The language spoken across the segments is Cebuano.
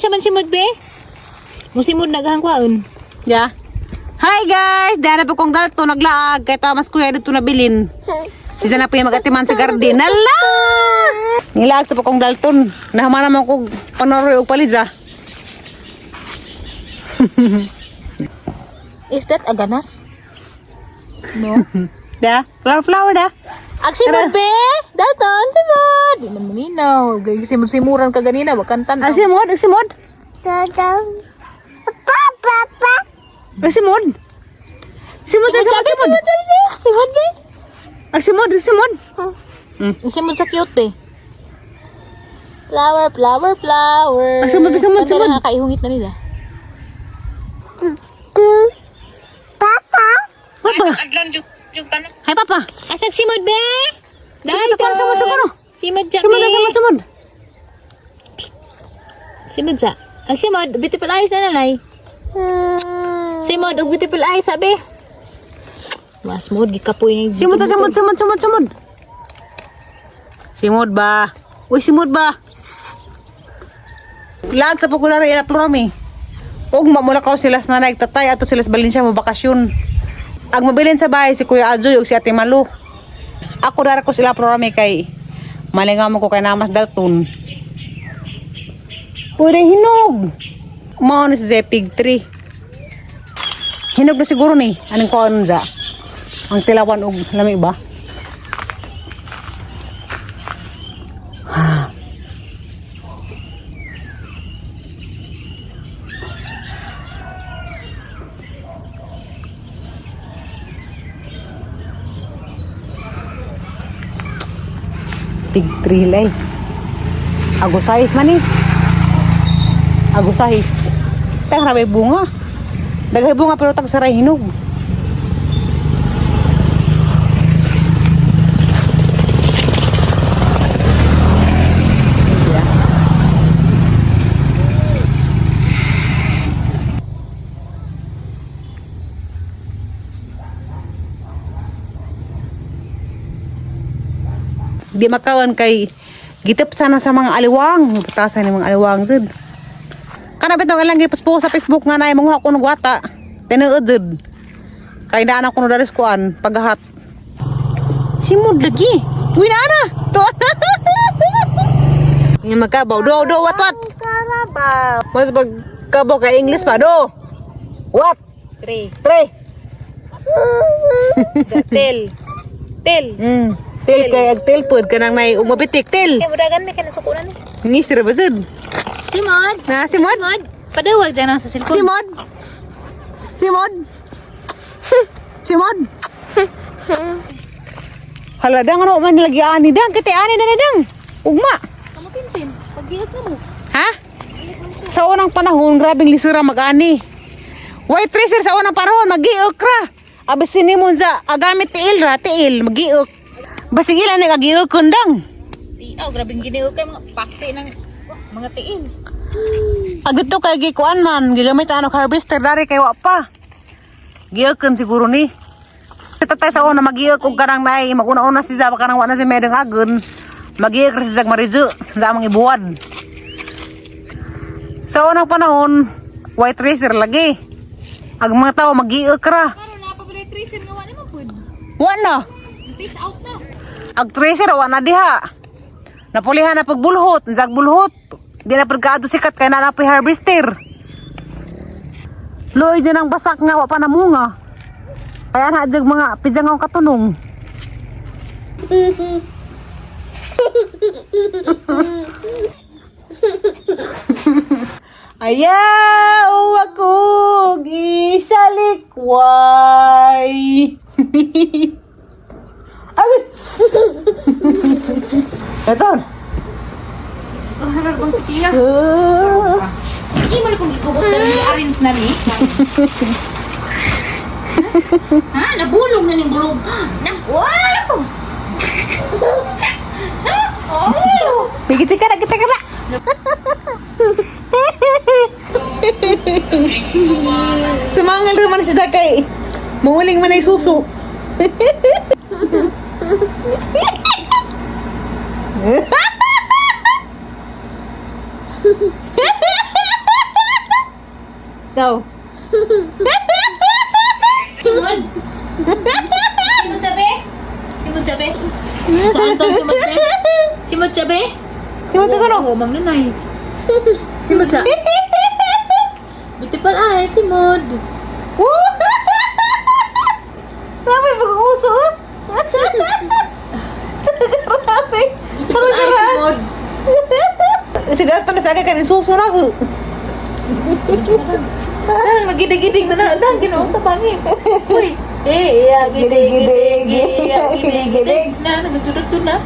Asa man simod be? Musimod nagahang kwaon. Ya. Hi guys! Dara po kong dalto naglaag kay tamas kuya dito nabilin. Siya na po yung magatiman sa garden. Nala! Nilaag sa po kong dalton. Nahamana mo kong panoroy og palidza. Is that aganas? No. Da? Flower flower da. Ag simod be! Dalton, simod! Di man maminaw. Gay simod-simuran ka ganina, wa kantan. Ah, simod, simod. Ah, simod. Simod, Simod, simod, simod, simod. simod, simod, simod be. Ah, simod, simod. Simod sa cute be. Flower, flower, flower. Ah, simod, simod, Tanda simod. na kaihungit na nila. Papa. Hi, Papa. Asag simod be! Simod, simod, simod, simod. Simod siya, Simod, be. simod, simod. Simod siya. Ang simod, beautiful eyes na nalay. Simod, og beautiful eyes, sabi. Mas mod, gikapoy na yung Simod, simod, simod, simod, simod. Simod ba? Uy, simod ba? Lag sa popular ila promi. Og mamula ka sila sa nanay tatay ato sila sa Valencia mo bakasyon. Ang mabilin sa bahay si Kuya Ajoy ug si Ate Malu. Ako dara ko sila promi kay malingaw mo ko kay Namas Dalton. Pwede hinog. Mao na si Zepig 3. Hinog na siguro ni. Anong kuan za? Ang tilawan og lami ba? Big tree lay. Agusahis man eh. Agusahis. Tag rabay bunga. Daghay bunga pero tag saray hinog. Di makawan kay gitip sana sa mga aliwang. Batasan ni mga aliwang jud. Kana bitong ilang gipuspo sa Facebook nga nay manguha ko ng wata. Tinuod jud. Kay daan ako no daris kuan pagahat. Simod lagi. Uy na ana. To. Nga magkabaw do do what what. Karabaw. Mas pagkabaw kay English pa do. What? Three. Tre. Tel. Tel. Tel kay ag tel pod kanang nay umabitik tel. Kaya mudagan may kanasukunan ni. Ngisir ba jud? Simod! Na simod? Simod! Padawag dyan ang sa cellphone. Simod! Simod! Simod! Hala dang ano man lagi ani dang kiti ani na dang. Ugma. Kamu tintin. Pag-iat na mo. Ha? Sa unang panahon grabing lisura mag-ani. White tracer sa unang panahon magiok ra. Abis sinimon sa agamit tiil ra tiil magiok. Basig ila nag agiok kundang. Tiaw, grabing giniw kay mga paksi ng mga tiin. Agad to kay gikuan man, gigamit ano harvester dari kay wa pa. Giyakan siguro ni. Tatay sa una magiyak og kanang naay maguna-una si Zaba kanang wa na si Medang agon. Magiyak ra si Zag Marijo sa among ibuwad. Sa unang panahon, white racer lagi. Ang mga tao magiyak ra. Karon na pa pala tracer nga wa naman pud. Wa na. Face out na. Ag tracer wa na diha. Napulihan na pagbulhot, nag bulhot. Di na pagkaado sikat kay na napoy harvester. Loy dyan ang basak nga wa pa namunga. Kaya na dyan mga pijangaw katunong. Ayaw ako isalikway. Ay! Ito. Oh, harar bang pitiya. Hindi mo na kung gigubot na ni arrange na ni. Ha? Nabulong na ning bulong. Na, wow! Oh! Bigiti ka na, kita ka na. Sumangal rin man si Zakay. Manguling man ay suso. Go. Simod. Simod sabi? Simod sabi? Saan tong simod sabi? Simod sabi? Simod sa kuno. Oo, mang nanay. Simod sa. Beautiful eyes, simod. Woo! Grabe, pag-uso. Oh. Grabe. Beautiful eyes, simod. Si Dalton na sa akin, kanin suso na ako. Dang, nagidig-gidig na na. Dang, ginoo sa bangin. Uy. Eh, iya, gidig, Gidig, gidig, iya, gidig, gidig, gidig. Na, nagdudugtog na.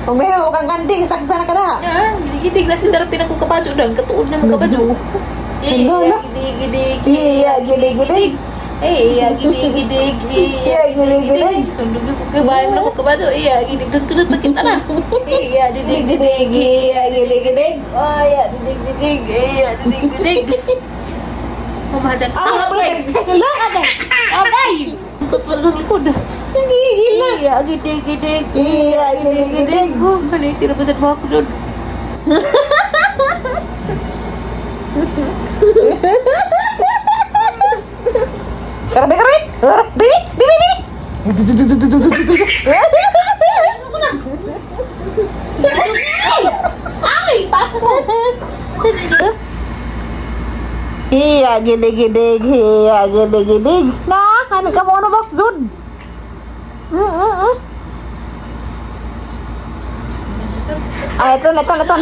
Kung may kang kanding, sakta na ka na. Ah, gidig-gidig na si Sarap pinagkukapadyo. Dang, katuod na magkapadyo. Eh, iya, gidig, gidig. Iya, gidig, gidig. Eh, iya, gidig, gidig. Iya, gidig, gidig. Sundog na kukabayan na kukapadyo. Iya, gidig. Dang, tudot na kita na. Iya, Gidig, gidig, gidig, iya, gidig, gidig. Oh, iya, didig, didig. Iya, didig, didig. Pumahadyan. Ah, wala pala. Wala. Agay! Likod pa lang likod. Hindi, gila. Iya, gidig, gidig. Iya, gidig, gidig. Oh, mali, tinapasan mo ako doon. Karabi, karabi. Baby, baby, baby. Ay! Papo! Sige, sige. Iya, gidig, gidig. Iya, gidig, gidig. Na, ano ka mo ano ba? Zud. Ah, ito, ito, ito.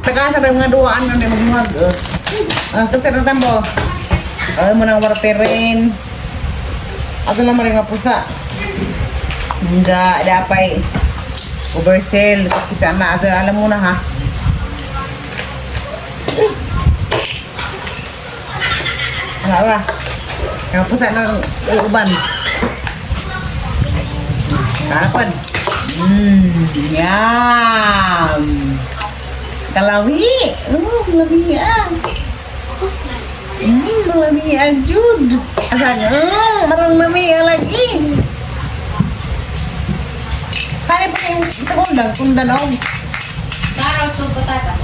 Saka sa mga duwaan nga may magmuhag. Ah, kasi na tambo. Ay mo nang warperin. Ato lang maring nga pusa. Nga, dapay. Oversell. Kasi na, ato alam mo na ha. Wala ba? Nga pusa ng uban. Karapan. Yum. Kalami. Oh, kalami ah. Kalami ah, Jude. Asan? Marang lami ah, lagi. Kaya pa yung sa kundang, kundan oh. Carrots o patatas.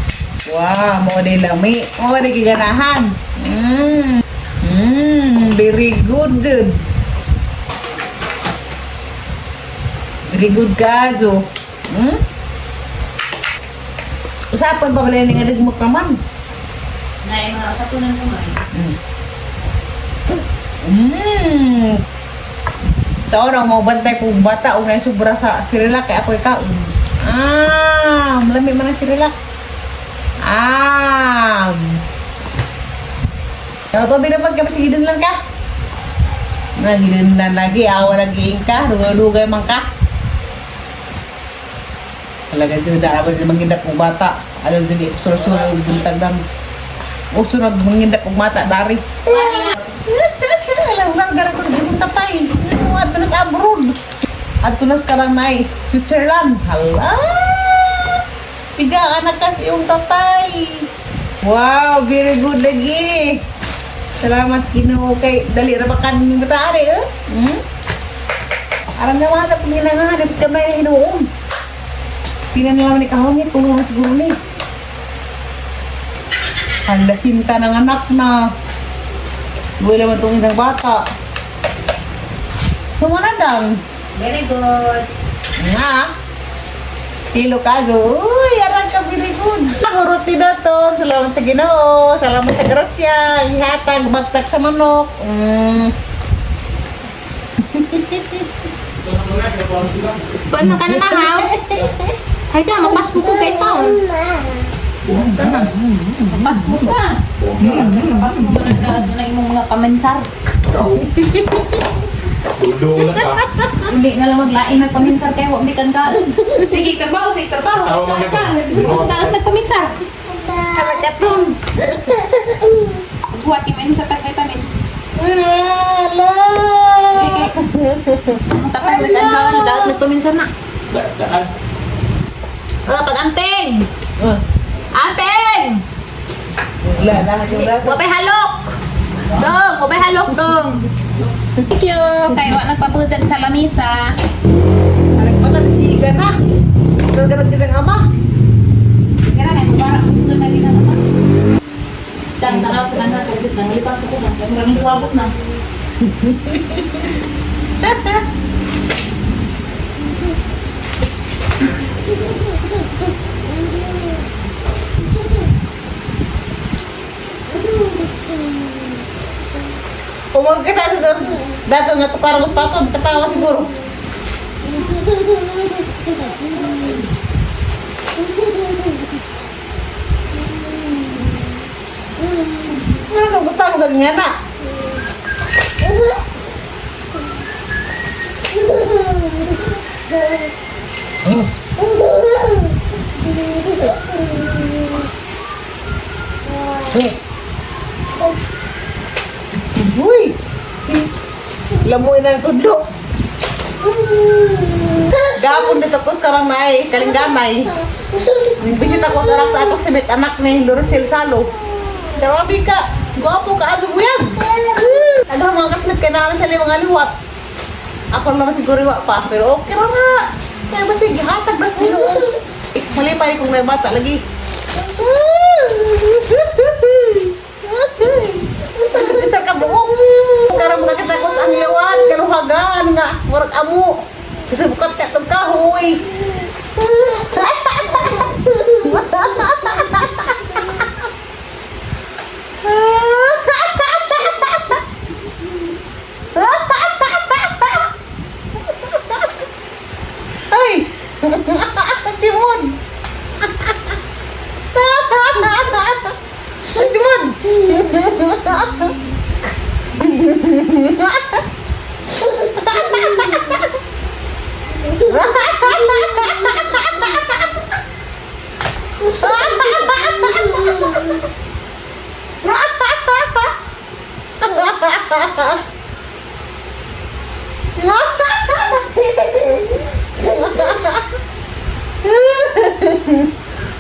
Wow, mo di lami. Mo di giganahan. Very good, dude. Very good ka, Jo. Hmm? Usapan pa pala nga nagmuk naman. Nay, mga usapunan ko man. Sa orang mo bantay kong bata o ngayon sobra sa Sirila kay ako ikaw. Ah, malami man ang Sirila. Ah. Ikaw to binapag ka sige dun lang ka. Nagidun na lagi, awa lagi ka, dugay-dugay man ka. Talaga jud dapat mangindap og bata. Alam din sulsul buntag dam. Uso na mangindap og bata dari. Alam lang gara ko naging tatay. Adto na sa abroad. Adto na sa karang nay Switzerland. Hala. Pidya anak ka sa iyong tatay. Wow, very good lagi. Salamat sa Ginoo kay dali ra ba kan ning bata ari eh? Hmm? Aram na mga tapos ginangahan, tapos kamay na hinuom. Pinan nila ni kahongit kung mga siguro ni. Handa sinta ng anak na. Buhay naman itong isang bata. Tumana dang. Very good. Nga. Tilo ka, zo. Uy, arang ka, very good. Hurot ni dato. Salamat sa Ginoo. Salamat sa grasya. Ihatag, bagtak sa manok. Paano ka na mahaw? Hay da, mapasmo ko kay taon. Sana. Mapasmo ka. Mapasmo ka nagdaad mo na imong mga paminsar. Dudong lang ka. Hindi na lang maglain nagpaminsar kay wa mi kan kaon. Sige, trabaho, sige, trabaho. Tawa man Kaon, ako. kaon. Daot nagpaminsar. Kalakatong. Huwat mo sa tag vitamins. Wala. Okay, okay. Tapay mi kan kaon, daot nagpaminsar na. Daan. Oh, pag-amping. Ah, Amping! wala na. Wala na. Wapay halok! Dong, wapay halok dong. Thank you. Kay wa nagpabudjag sa lamisa. Arang bata, nasiga na. Talaga nagkita ng ama. Kira kay mubara ko lagi na. Maraming kuwabot na. Kung magkita siguro, dato nga tukarang sa pato, katawa siguro. Ano kang katawa ganyan na? Uy! Lamoy na ang tudlo. Gapon dito ko karang naay, kalingganay. Nagbisita ko tarak sa akong sibit anak ni Lurcel Salo. Grabe ka, gwapo ka aso buyag. Aga mga kasmit kay naa sa mga liwat. Ako naman siguro wa pa, pero okay ra na. Kaya ba sige, hatag ba sa Ginoo? Mali pa rin kung may bata lagi. Isa ka buok. Karon makita ko sa ang liwat, kaluhagan nga, murag amo. Kasi bukat ka itong kahoy. Ay! Simon! Ay, Simon!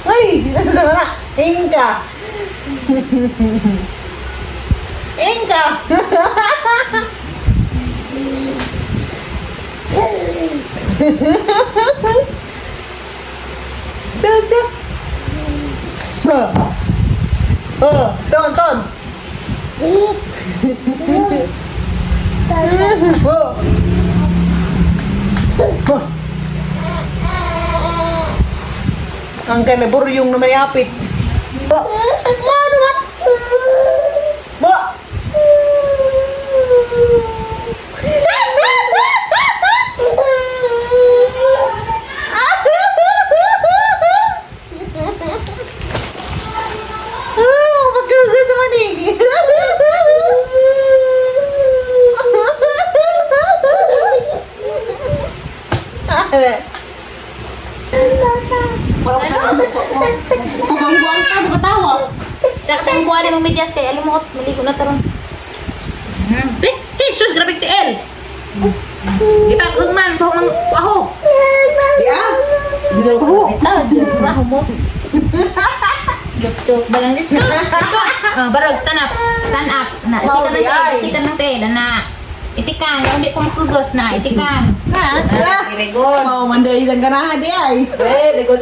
Ay, sama na. Ingka. Ingka. Tuh, tuh. Oh, oh, ton, ton. Oh. Oh. Ang kanaburyong na mayapit. Ba? Ano ba? Ba? Ah, pagkagas man eh. Wala ka na. Buwang-buwang ka, bukatawa. Sa katang buwan ni mong medyas kay alam mo maligo na taron. Be, Jesus, grabe TL. Ipag hugman, hugman aho. Ya. Di na ko. Ito, raho mo. Joke, joke, balang dito. Ito, ah, barog, stand up. Stand up. Na, sikan ng TL, sikan ng TL, na. Itikang, hindi ko makugos na, itikang. Ha? Very good. Mau manday ang ganahan di ay. Very good.